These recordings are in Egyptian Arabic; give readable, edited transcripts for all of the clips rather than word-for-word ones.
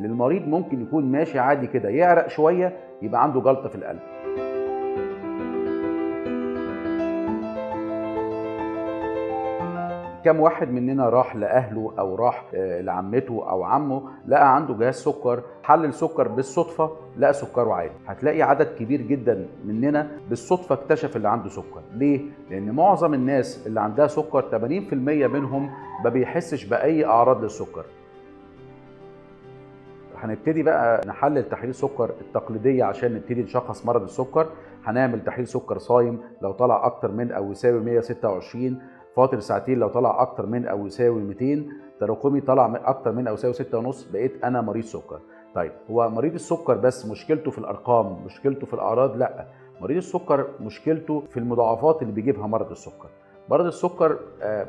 اللي المريض ممكن يكون ماشي عادي كده، يعرق شوية يبقى عنده جلطة في القلب. كم واحد مننا راح لأهله أو راح لعمته أو عمه لقى عنده جهاز سكر، حلل سكر بالصدفة لقى سكره عالي؟ هتلاقي عدد كبير جدا مننا بالصدفة اكتشف اللي عنده سكر. ليه؟ لأن معظم الناس اللي عندها سكر 80% منهم ما بيحسش بأي أعراض للسكر. هنبتدي بقى نحلل تحليل سكر التقليدية عشان نبتدي نشخص مرض السكر. هنعمل تحليل سكر صايم لو طلع أكتر من أو يساوي 126، فاطر ساعتين لو طلع اكتر من او يساوي 200، تراكمي طلع اكتر من او يساوي 6.5، بقيت انا مريض سكر. طيب هو مريض السكر بس مشكلته في الارقام، مشكلته في الاعراض؟ لا، مريض السكر مشكلته في المضاعفات اللي بيجيبها مرض السكر. مرض السكر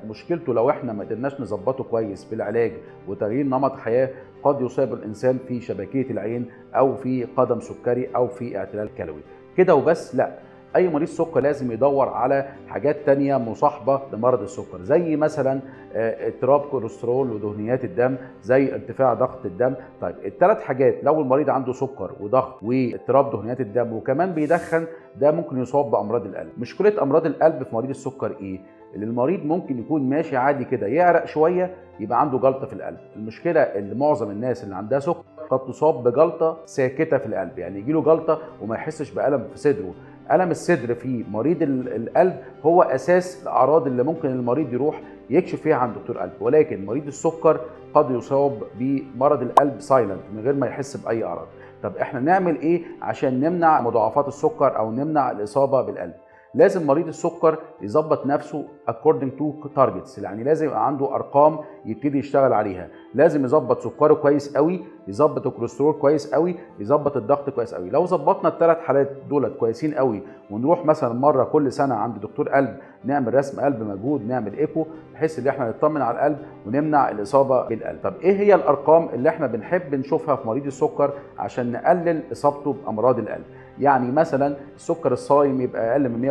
مشكلته لو احنا ما قدرناش نظبطه كويس بالعلاج وتغيير نمط حياة، قد يصاب الانسان في شبكيه العين او في قدم سكري او في اعتلال كلوي. كده وبس؟ لا، اي مريض سكر لازم يدور على حاجات تانية مصاحبة لمرض السكر، زي مثلا اضطراب كوليسترول ودهنيات الدم، زي ارتفاع ضغط الدم. طيب الثلاث حاجات لو المريض عنده سكر وضغط واضطراب دهنيات الدم وكمان بيدخن، ده ممكن يصاب بامراض القلب. مشكلة امراض القلب في مريض السكر ايه؟ اللي المريض ممكن يكون ماشي عادي كده، يعرق شوية يبقى عنده جلطة في القلب. المشكلة اللي معظم الناس اللي عندها سكر قد تصاب بجلطة ساكتة في القلب، يعني يجيله جلطة وما يحسش بألم في صدره. ألم الصدر في مريض القلب هو أساس الأعراض اللي ممكن المريض يروح يكشف فيها عند دكتور قلب، ولكن مريض السكر قد يصاب بمرض القلب silent من غير ما يحس بأي أعراض. طب احنا نعمل ايه عشان نمنع مضاعفات السكر او نمنع الإصابة بالقلب؟ لازم مريض السكر يظبط نفسه according to targets، يعني لازم يبقى عنده ارقام يبتدي يشتغل عليها. لازم يظبط سكره كويس قوي، يظبط الكوليسترول كويس قوي، يظبط الضغط كويس قوي. لو ظبطنا الثلاث حالات دولت كويسين قوي، ونروح مثلا مرة كل سنة عند دكتور قلب نعمل رسم قلب مجهود، نعمل ايكو، بحيث ان احنا نطمن على القلب ونمنع الاصابة بالقلب. طب ايه هي الارقام اللي احنا بنحب نشوفها في مريض السكر عشان نقلل اصابته بامراض القلب؟ يعني مثلا السكر الصايم يبقى اقل من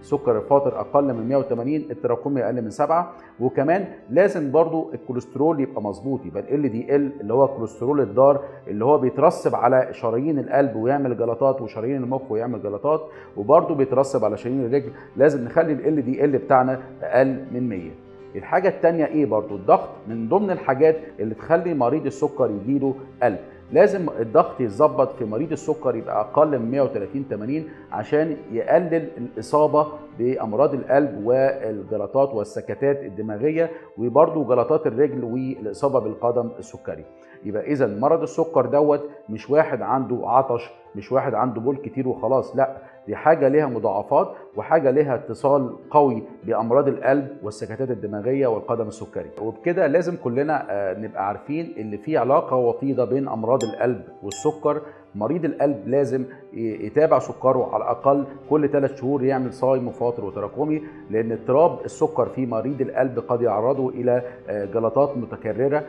130، سكر الفاطر اقل من 180، التراكمي اقل من 7، وكمان لازم برضو الكوليسترول يبقى مظبوط، يبقى LDL اللي هو الكوليسترول الضار اللي هو بيترسب على شرايين القلب ويعمل جلطات، وشرايين المخ ويعمل جلطات، وبرضو بيترسب على شرايين الرجل، لازم نخلي LDL بتاعنا اقل من 100. الحاجة التانية ايه برضو؟ الضغط من ضمن الحاجات اللي تخلي مريض السكر يجيله قلب. لازم الضغط يتظبط في مريض السكر يبقى اقل من 130/80 عشان يقلل الاصابة بامراض القلب والجلطات والسكتات الدماغية، وبرضو جلطات الرجل والاصابه بالقدم السكري. يبقى اذا مرض السكر دوت مش واحد عنده عطش، مش واحد عنده بول كتير وخلاص، لا، دي حاجة ليها مضاعفات وحاجه ليها اتصال قوي بامراض القلب والسكتات الدماغية والقدم السكري. وبكده لازم كلنا نبقى عارفين اللي في علاقة وطيدة بين امراض القلب والسكر. مريض القلب لازم يتابع سكره على الاقل كل 3 شهور، يعمل صايم وفاطر وتراكمي، لان اضطراب السكر في مريض القلب قد يعرضه الى جلطات متكررة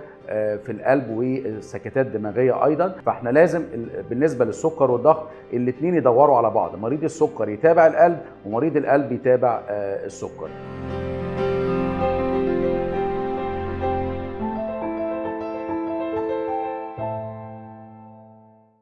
في القلب وسكتات دماغية ايضا. فاحنا لازم بالنسبة للسكر والضغط الاثنين يدوروا على بعض، مريض السكر يتابع القلب ومريض القلب يتابع السكر.